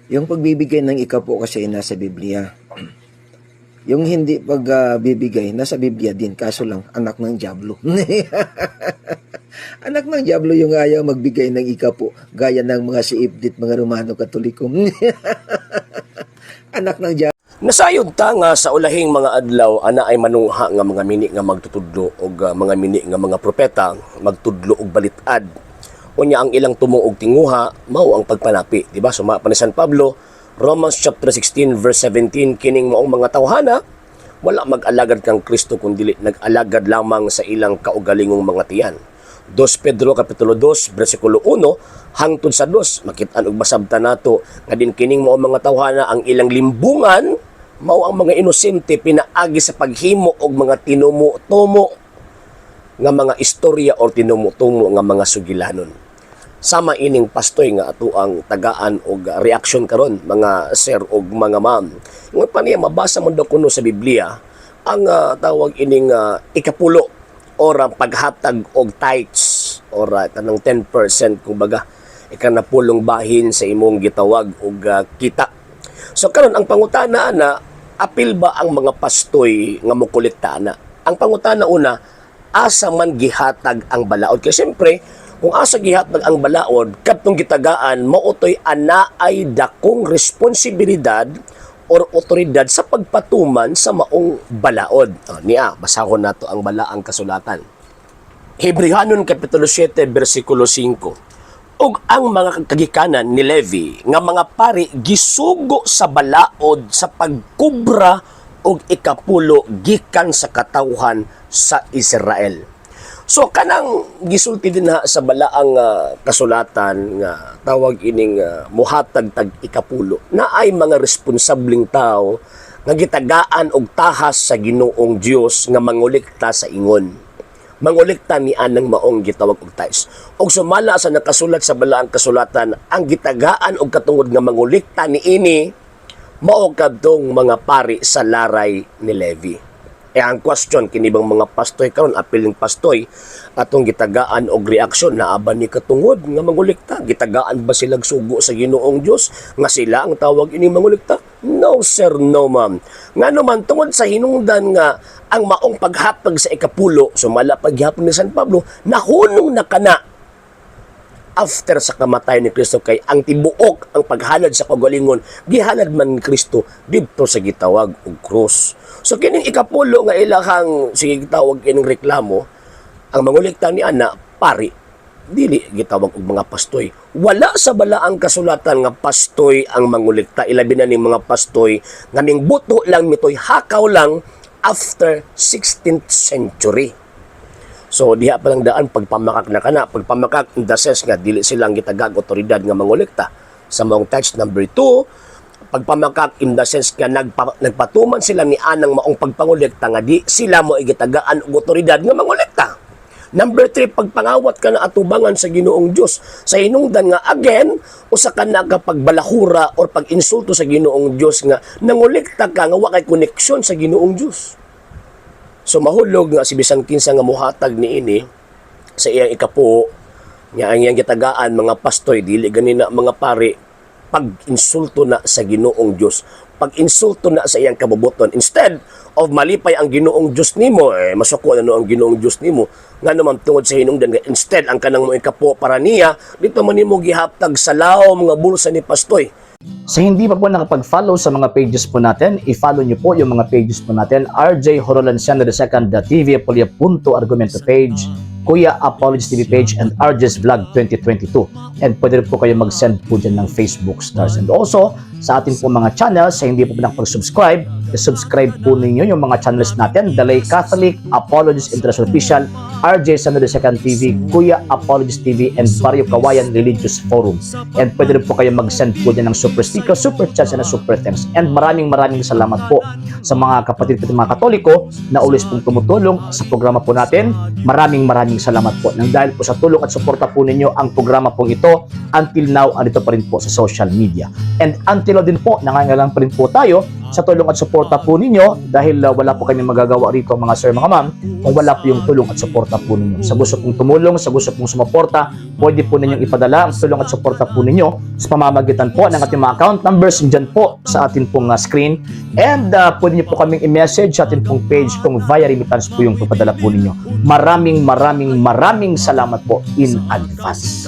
Yung pagbibigay ng ikapo kasi ay nasa Biblia. Yung hindi pagbibigay, nasa Biblia din. Kaso lang, anak ng Diablo. Anak ng Diablo yung ayaw magbigay ng ikapo. Gaya ng mga si Ibdit, mga Romano Katoliko. Anak ng Diablo. Nasayod ta nga sa ulahing mga adlaw ana ay manungha nga mga mini nga magtutudlo og mga mini nga mga propeta magtudlo og balitad. Unya ang ilang tumo og tinguha mao ang pagpanapi, di ba? Suma pa ni San Pablo, Romans chapter 16 verse 17, kining maong mga tawhana wala mag-alagad kang Kristo kun dili nag-alagad lamang sa ilang kaugalingong mga tiyan. 2 Pedro kapitulo 2 bersikulo 1 hangtod sa 2, makit-an og masabtan nato nga din kining mao mga tawhana ang ilang limbungan mao ang mga inosente pinaagi sa paghimo og mga tinumo-tumo nga mga istorya or tinumo-tumo nga mga sugilanon. Sama ining pastoy nga ato ang tagaan og reaksyon karon, mga sir og mga ma'am. Ingon pa niya, mabasa man daw kuno sa Biblia ang tawag ining ikapulo or ang paghatag og tithes or kanang 10% kumbaga, ikanapulong bahin sa imong gitawag og kita. So karon ang pangutana ana, apil ba ang mga pastoy nga mokolekta ana? Ang pangutana una, asa man gihatag ang balaod? Kay siyempre, kung asa gihatag ang balaod, kadtong gitagaan mao toy anaay dakong responsibilidad or otoridad sa pagpatuman sa maong balaod. Oh, niya, basahon nato ang balaang kasulatan. Hebrehanon kapitulo 7 bersikulo 5. Ug ang mga kagikanan ni Levi nga mga pari gisugo sa balaod sa pagkubra og ikapulo gikan sa katawhan sa Israel. So kanang gisulti din ha sa balaang kasulatan nga tawag ining muhatag tag ikapulo na ay mga responsableng tao nga gitagaan og tahas sa Ginoong Dios nga mangolekta sa ingon. Mangolekta ni anang maong gitawag og tithes. Og sumala sa nakasulat sa balaang kasulatan, ang gitagaan og katungod nga mangolekta ni ini mao kadtong mga pari sa laray ni Levi. Eh ang question, kini bang mga pastoy karon, apiling pastoy atong gitagaan og reaksyon, naa ba ni katungod nga mangolekta? Gitagaan ba silang sugo sa Ginoong Dios nga sila ang tawag ini mangolekta? No sir, no ma'am. Ngano man, tungod sa hinungdan nga ang maong paghatag sa ikapulo, sumala paghapon ni San Pablo, nahunong na kana after sa kamatayan ni Kristo, kay ang tibuok ang paghalad sa kagalingon gihalad man ni Kristo didto sa gitawag og krus. So kining ikapulo nga ilahang sige gitawag kining reklamo, ang mangolekta ni ana pari, dili gitawag og mga pastoy. Wala sa balaang kasulatan nga pastoy ang mangolekta, ilabi na ning mga pastoy nga ning buto lang mitoy hakaw lang after 16th century. So diha pa lang daan pagpamakak na kana, pagpamakak in the sense nga dili sila ang gitagag otoridad nga mangolekta sa maong tithes. Number 2, pagpamakak in the sense nga nagpatuman sila ni anang maong pagpangolekta nga di sila mo gitagaan og otoridad nga mangolekta. Number 3, pagpangawat ka na atubangan sa Ginoong Dios sa hinungdan nga again usa ka na kapagbalahura or pag-insulto sa Ginoong Dios nga nangolekta ka nga wa kay koneksyon sa Ginoong Dios. So mahulog nga si bisan kinsa nga muhatag niini sa iyang ikapo nga ang iyang gitagaan mga pastoy, dili ganina mga pari, pag-insulto na sa Ginoong Dios, pag-insulto na sa iyang kabubuton. Instead of malipay ang Ginoong Dios nimo, eh masuko na no ang Ginoong Dios nimo. Ngano man, tungod sa hinungdan nga instead ang kanang mo ikapo para niya dito man nimo gihatag sa lawom nga bulsa ni pastoy. Sa hindi pa po nakapag-follow sa mga pages po natin, i-follow niyo po yung mga pages po natin. RJ Horolanciano II, TV Apolia Punto Argumento page, Kuya Apologies TV page, and RJ's Vlog 2022. And pwede rin po kayo mag-send po dyan ng Facebook stars. And also, sa ating po mga channels, sa hindi po nakapag-subscribe, i-subscribe po ninyo yung mga channels natin. Dalay Catholic, Apologies International Official, RJ Sano II TV, Kuya Apologies TV, and Barrio Kawayan Religious Forum. And pwede rin po kayo mag-send po dyan ng super sticker, super chats, and super thanks. And maraming maraming salamat po sa mga kapatid po mga Katoliko na always pong tumutulong sa programa po natin. Maraming maraming salamat po. Nang dahil po sa tulong at suporta po ninyo, ang programa pong ito until now andito pa rin po sa social media. And until Until now din po, nangangailangan pa rin po tayo sa tulong at suporta po ninyo dahil wala po kami magagawa rito, mga sir, mga ma'am, kung wala po yung tulong at suporta po ninyo. Sa gusto pong tumulong, sa gusto pong sumuporta, pwede po ninyong ipadala ang tulong at suporta po ninyo sa pamamagitan po ng ating mga account numbers dyan po sa atin pong screen. And pwede niyo po kaming i-message sa atin pong page kung via remittance po yung papadala po ninyo. Maraming maraming maraming salamat po in advance.